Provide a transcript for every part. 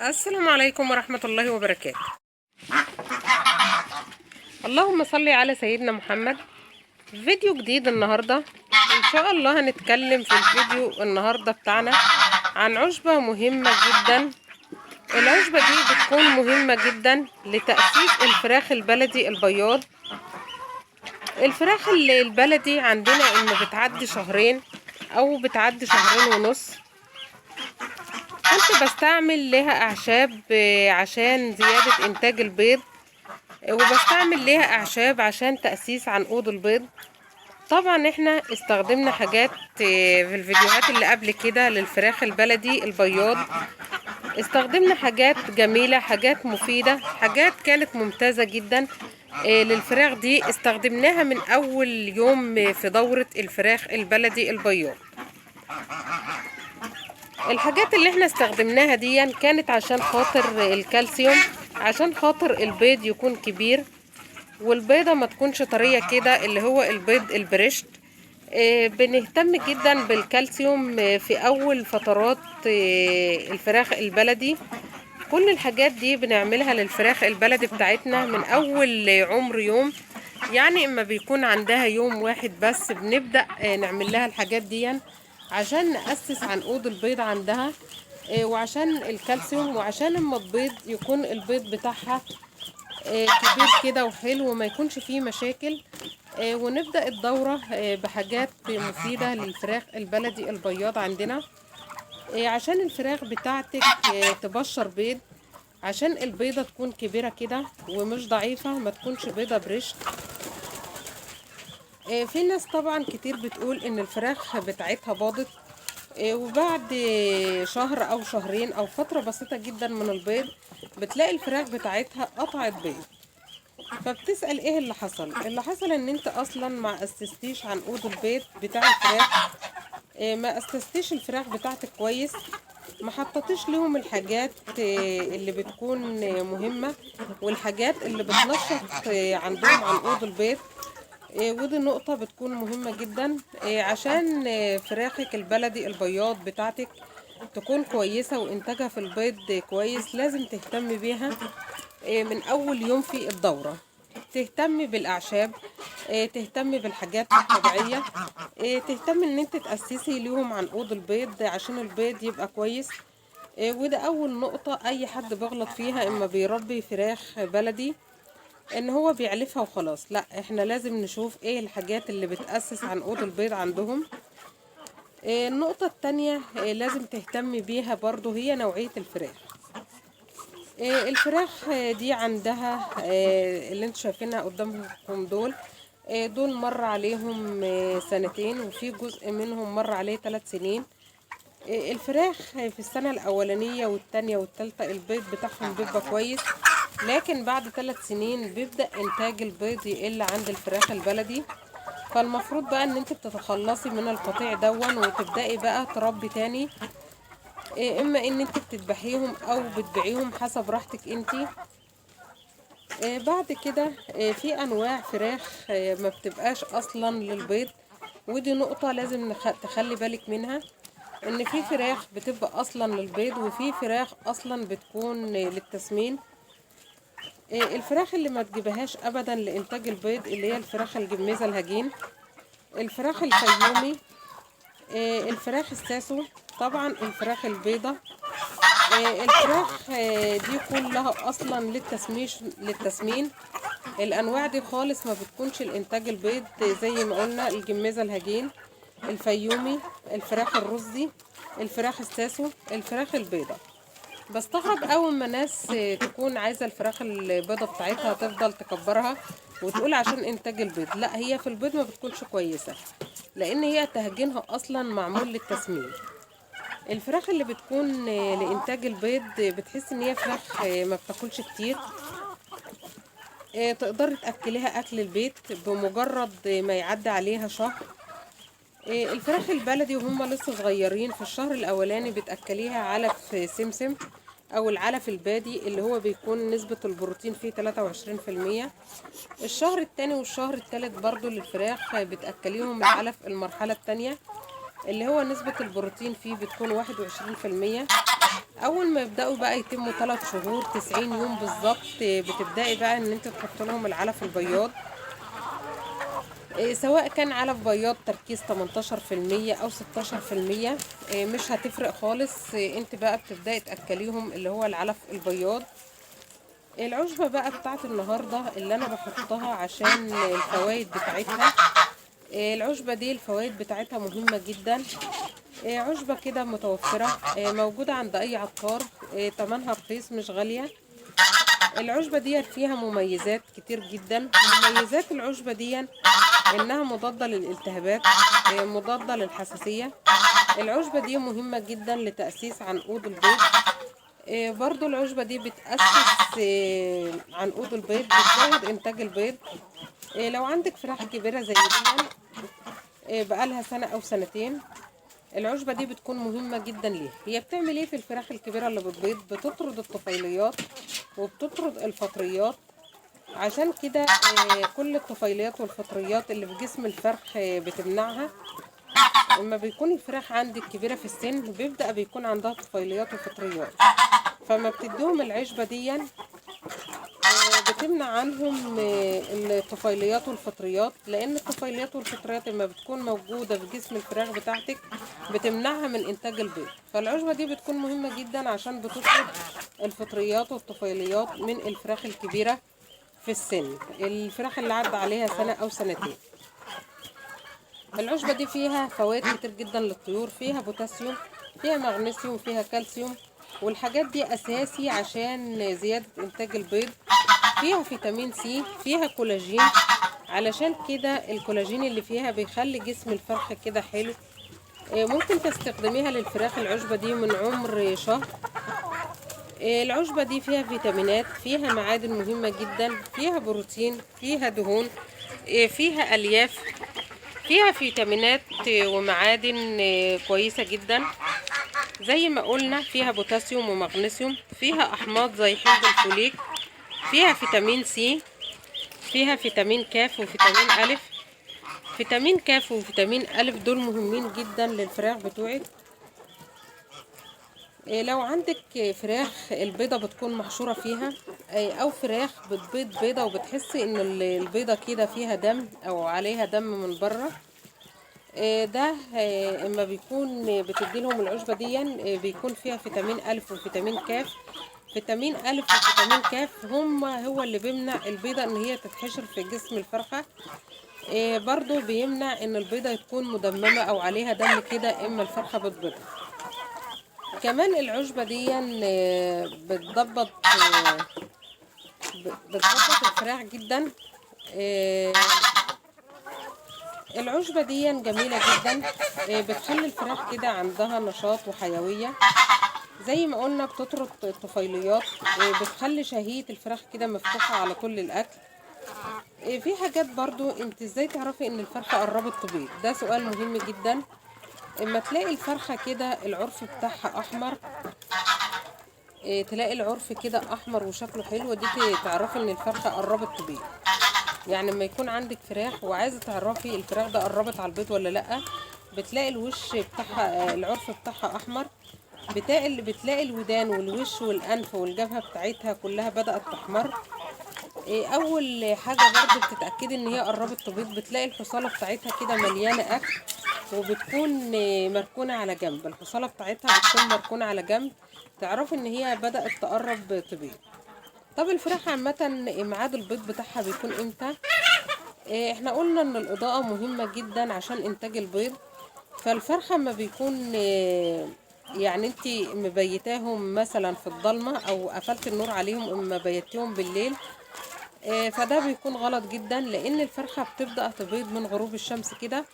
السلام عليكم ورحمة الله وبركاته. اللهم صل على سيدنا محمد. فيديو جديد النهاردة ان شاء الله. هنتكلم في الفيديو النهاردة بتاعنا عن عشبة مهمة جدا. العشبة دي بتكون مهمة جدا لتأسيس الفراخ البلدي البياض. الفراخ البلدي عندنا ان بتعدي شهرين او بتعدي شهرين ونص، كنت بستعمل لها اعشاب عشان زيادة انتاج البيض، وبستعمل لها اعشاب عشان تأسيس عنقود البيض. طبعا احنا استخدمنا حاجات في الفيديوهات اللي قبل كده للفراخ البلدي البياض، استخدمنا حاجات جميلة، حاجات مفيدة، حاجات كانت ممتازة جدا للفراخ دي، استخدمناها من اول يوم في دورة الفراخ البلدي البياض. الحاجات اللي احنا استخدمناها دي كانت عشان خاطر الكالسيوم، عشان خاطر البيض يكون كبير والبيضة ما تكونش طرية كده، اللي هو البيض البريشت. بنهتم جدا بالكالسيوم في اول فترات الفراخ البلدي. كل الحاجات دي بنعملها للفراخ البلدي بتاعتنا من اول عمر يوم، يعني اما بيكون عندها يوم واحد بس بنبدأ نعمل لها الحاجات دي عشان نأسس عنقود البيض عندها، وعشان الكالسيوم، وعشان اما تبيض يكون البيض بتاعها كبير كده وحلو وما يكونش فيه مشاكل. ونبدأ الدورة بحاجات مفيدة للفراخ البلدي البياض عندنا، عشان الفراخ بتاعتك تبشر بيض، عشان البيضة تكون كبيرة كده ومش ضعيفة، ما تكونش بيضة بريشت. في ناس طبعا كتير بتقول ان الفراخ بتاعتها باضت، وبعد شهر او شهرين او فترة بسيطة جدا من البيض بتلاقي الفراخ بتاعتها قطعت بيض، فبتسأل ايه اللي حصل. اللي حصل ان انت اصلا ما اسستيش عنقود البيض بتاع الفراخ، ما اسستيش الفراخ بتاعتك كويس، ما حطيتيش لهم الحاجات اللي بتكون مهمة والحاجات اللي بتنشط عندهم عنقود البيض. ودي نقطة بتكون مهمة جدا عشان فراخك البلدي البياض بتاعتك تكون كويسة وانتاجها في البيض كويس. لازم تهتمي بيها من اول يوم في الدورة، تهتمي بالاعشاب، تهتمي بالحاجات الطبيعية، تهتمي ان انت تأسسي ليهم عنقود البيض عشان البيض يبقى كويس. وده اول نقطة اي حد بيغلط فيها اما بيربي فراخ بلدي، ان هو بيعلفها وخلاص. لا، احنا لازم نشوف ايه الحاجات اللي بتأسس عنقود البيض عندهم. النقطة التانية لازم تهتمي بيها برضو هي نوعية الفراخ. الفراخ دي عندها اللي انتوا شايفينها قدامكم دول، دول مر عليهم سنتين، وفي جزء منهم مر عليه 3 سنين. الفراخ في السنة الأولانية والتانية والتالتة البيض بتاعهم بيبقى كويس، لكن بعد 3 سنين بيبدأ إنتاج البيض يقل عند الفراخ البلدي. فالمفروض بقى ان انت بتتخلصي من القطيع دون وتبدأي بقى تربي تاني، اما ان انت بتذبحيهم او بتبيعيهم حسب راحتك انت. بعد كده في انواع فراخ ما بتبقاش اصلا للبيض، ودي نقطة لازم تخلي بالك منها، ان في فراخ بتبقى اصلا للبيض وفي فراخ اصلا بتكون للتسمين. الفراخ اللي ما تجيبهاش ابدا لانتاج البيض اللي هي الفراخ الجميزة الهجين، الفراخ الفيومي، الفراخ الساسو، طبعا الفراخ البيضة. الفراخ دي كلها اصلا للتسمين. الانواع دي خالص ما بتكونش الانتاج البيض، زي ما قلنا الجميزة الهجين، الفيومي، الفراخ الرزي، الفراخ الساسو، الفراخ البيضة. بستغرب اول ما ناس تكون عايزة الفراخ البيضة بتاعتها تفضل تكبرها وتقول عشان انتاج البيض. لا، هي في البيض ما بتكونش كويسة، لان هي تهجينها اصلا معمول للتسمين. الفراخ اللي بتكون لانتاج البيض بتحس ان هي فراخ ما بتاكلش كتير، تقدري تاكليها اكل البيت بمجرد ما يعدي عليها شهر. الفراخ البلدي وهم لسه صغيرين في الشهر الاولاني بتاكليها علف سمسم او العلف البادي اللي هو بيكون نسبة البروتين فيه 23%. الشهر التاني والشهر التالت برضو للفراخ بتأكليهم العلف المرحلة التانية اللي هو نسبة البروتين فيه بتكون 21%. اول ما يبداوا بقى يتموا 3 شهور 90 يوم بالظبط، بتبداي بقى ان انت تحط لهم العلف البياض، سواء كان علف بياض تركيز 18% او 16%، مش هتفرق خالص. انت بقى بتبداي تاكليهم اللي هو العلف البياض. العشبة بقى بتاعت النهاردة اللي انا بحطها عشان الفوائد بتاعتها، العشبة دي الفوائد بتاعتها مهمة جدا. عشبة كده متوفرة، موجودة عند اي عطار، تمنها رخيص مش غالية. العشبة دي فيها مميزات كتير جدا. مميزات العشبة دي انها مضادة للالتهابات، مضادة للحساسية. العشبة دي مهمة جدا لتأسيس عنقود البيض. برضو العشبة دي بتأسس عنقود البيض، بتزود انتاج البيض. لو عندك فراخ كبيرة زي دي، بقالها سنة او سنتين، العشبة دي بتكون مهمة جدا ليها. هي بتعمل ايه في الفراخ الكبيرة اللي بتبيض؟ بتطرد الطفيليات وبتطرد الفطريات. عشان كده كل الطفيليات والفطريات اللي في جسم الفرخ بتمنعها. لما بيكون الفراخ عندك كبيرة في السن بيبدأ بيكون عندها طفيليات وفطريات، فما بتديهم العشبة دي بتمنع عنهم الطفيليات والفطريات، لان الطفيليات والفطريات لما بتكون موجودة في جسم الفراخ بتاعتك بتمنعها من انتاج البيض. فالعشبة دي بتكون مهمة جدا عشان بتطرد الفطريات والطفيليات من الفراخ الكبيرة في السن، الفراخ اللي عدى عليها سنة او سنتين. العشبة دي فيها فوائد كتير جدا للطيور، فيها بوتاسيوم، فيها مغنيسيوم، فيها كالسيوم، والحاجات دي اساسي عشان زيادة انتاج البيض. فيها فيتامين سي، فيها كولاجين، علشان كده الكولاجين اللي فيها بيخلي جسم الفرخ كده حلو. ممكن تستخدميها للفراخ العشبة دي من عمر شهر. العشبة دي فيها فيتامينات، فيها معادن مهمة جدا، فيها بروتين، فيها دهون، فيها ألياف، فيها فيتامينات ومعادن كويسة جدا. زي ما قلنا فيها بوتاسيوم ومغنيسيوم، فيها أحماض زي حمض الفوليك، فيها فيتامين سي، فيها فيتامين كاف وفيتامين ألف. فيتامين كاف وفيتامين ألف دول مهمين جدا للفراخ بتوعك. لو عندك فراخ البيضة بتكون محشورة فيها، أو فراخ بتبيض بيضة وبتحسي إن البيضة كده فيها دم أو عليها دم من بره، ده اما بيكون بتدي لهم العشبة دي بيكون فيها فيتامين ألف وفيتامين كاف. فيتامين ألف وفيتامين كاف هو اللي بيمنع البيضة إن هي تتحشر في جسم الفرخة. برضو بيمنع إن البيضة تكون مدممة أو عليها دم كده إما الفرخة بتبيضها. كمان العشبة دي بتضبط الفراخ جدا. العشبة دي جميلة جدا، بتخلي الفراخ كده عندها نشاط وحيوية. زي ما قلنا بتطرد الطفيليات، بتخلي شهية الفراخ كده مفتوحة على طول الأكل. في حاجات برضو انت ازاي تعرفي ان الفرخة قربت تبيض؟ ده سؤال مهم جدا. اما تلاقي الفرخة كده العرف بتاعها احمر، تلاقي العرف كده احمر وشكله حلو، دي تعرفي ان الفرخة قربت تبيض. يعني لما يكون عندك فراخ وعايزة تعرفي الفراخ ده قربت على البيض ولا لأ، بتلاقي الوش بتاعها العرف بتاعها احمر، بتلاقي الودان والوش والانف والجبهة بتاعتها كلها بدأت تحمر. اول حاجة برضو بتتأكدي ان هي قربت تبيض، بتلاقي الحصالة بتاعتها كده مليانة اكل وبتكون مركونة على جنب، الحصالة بتاعتها بتكون مركونة على جنب، تعرفي ان هي بدأت تقرب تبيض. طب الفراخ عامة ميعاد البيض بتاعها بيكون امتى؟ احنا قلنا ان الاضاءة مهمة جدا عشان انتاج البيض. فالفرخة ما بيكون يعني انت مبيتاهم مثلا في الضلمة او قفلت النور عليهم اما بيتيهم بالليل، فده بيكون غلط جدا، لان الفرخة بتبدأ تبيض من غروب الشمس كده،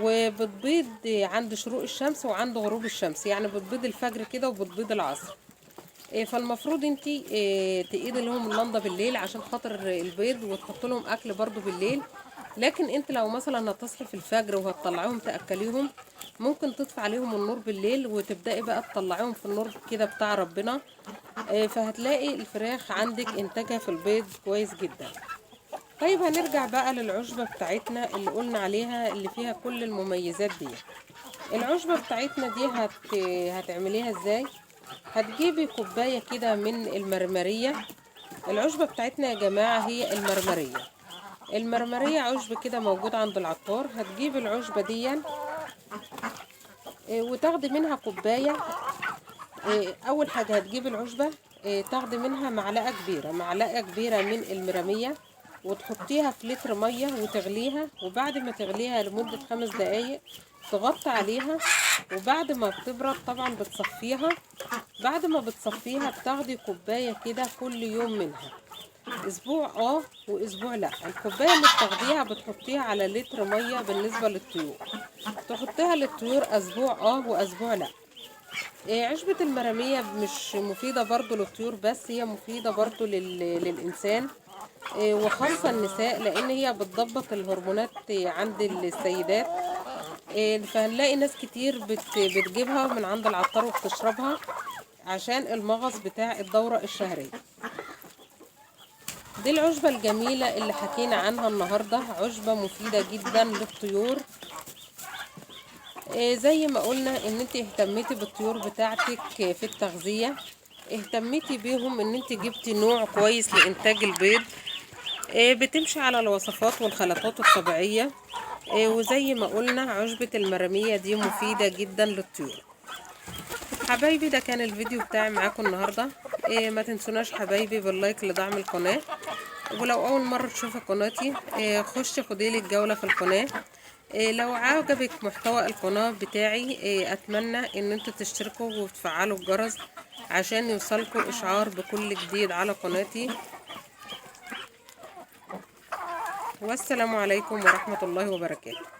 وبتبيض عند شروق الشمس وعند غروب الشمس، يعني بتبيض الفجر كده وبتبيض العصر. فالمفروض انت تقيدي لهم اللنده بالليل عشان خاطر البيض، وتحط لهم اكل برضو بالليل. لكن انت لو مثلا هتصحي في الفجر وهتطلعيهم تاكليهم، ممكن تطفي عليهم النور بالليل وتبداي بقى تطلعيهم في النور كده بتاع ربنا، فهتلاقي الفراخ عندك انتاجها في البيض كويس جدا. طيب هنرجع بقى للعشبة بتاعتنا اللي قلنا عليها اللي فيها كل المميزات دي. العشبة بتاعتنا دي هتعمليها ازاي؟ هتجيبي كوباية كده من المرمرية. العشبة بتاعتنا يا جماعة هي المرمرية. المرمرية عشب كده موجود عند العطار. هتجيبي العشبة دي وتاخدي منها كوباية. اول حاجة هتجيبي العشبة، تاخدي منها معلقة كبيرة، معلقة كبيرة من المرامية، وتحطيها في لتر مية وتغليها. وبعد ما تغليها لمدة 5 دقايق تغطي عليها، وبعد ما بتبرد طبعا بتصفيها. بعد ما بتصفيها بتاخدي كوباية كده كل يوم منها، اسبوع واسبوع لا. الكوباية اللي بتاخديها بتحطيها على لتر مية بالنسبة للطيور، تحطيها للطيور اسبوع واسبوع لا. عشبة المرامية مش مفيدة برضو للطيور بس، هي مفيدة برضو للإنسان، وخاصة النساء، لأن هي بتضبط الهرمونات عند السيدات. فهنلاقي ناس كتير بتجيبها من عند العطار وبتشربها عشان المغص بتاع الدورة الشهرية. دي العشبة الجميلة اللي حكينا عنها النهاردة، عشبة مفيدة جدا للطيور. زي ما قلنا ان انت اهتميتي بالطيور بتاعتك في التغذية، اهتميتي بيهم ان انت جبتي نوع كويس لانتاج البيض، بتمشي على الوصفات والخلطات الطبيعية. وزي ما قلنا عشبة المرامية دي مفيدة جدا للطيور. حبايبي ده كان الفيديو بتاعي معاكم النهاردة. ما تنسوناش حبايبي باللايك لدعم القناة، ولو اول مرة تشوفي قناتي خشي خديلي الجولة في القناة. لو عجبك محتوى القناة بتاعي اتمنى ان انتوا تشتركوا وتفعلوا الجرس عشان يوصلكوا اشعار بكل جديد على قناتي. والسلام عليكم ورحمة الله وبركاته.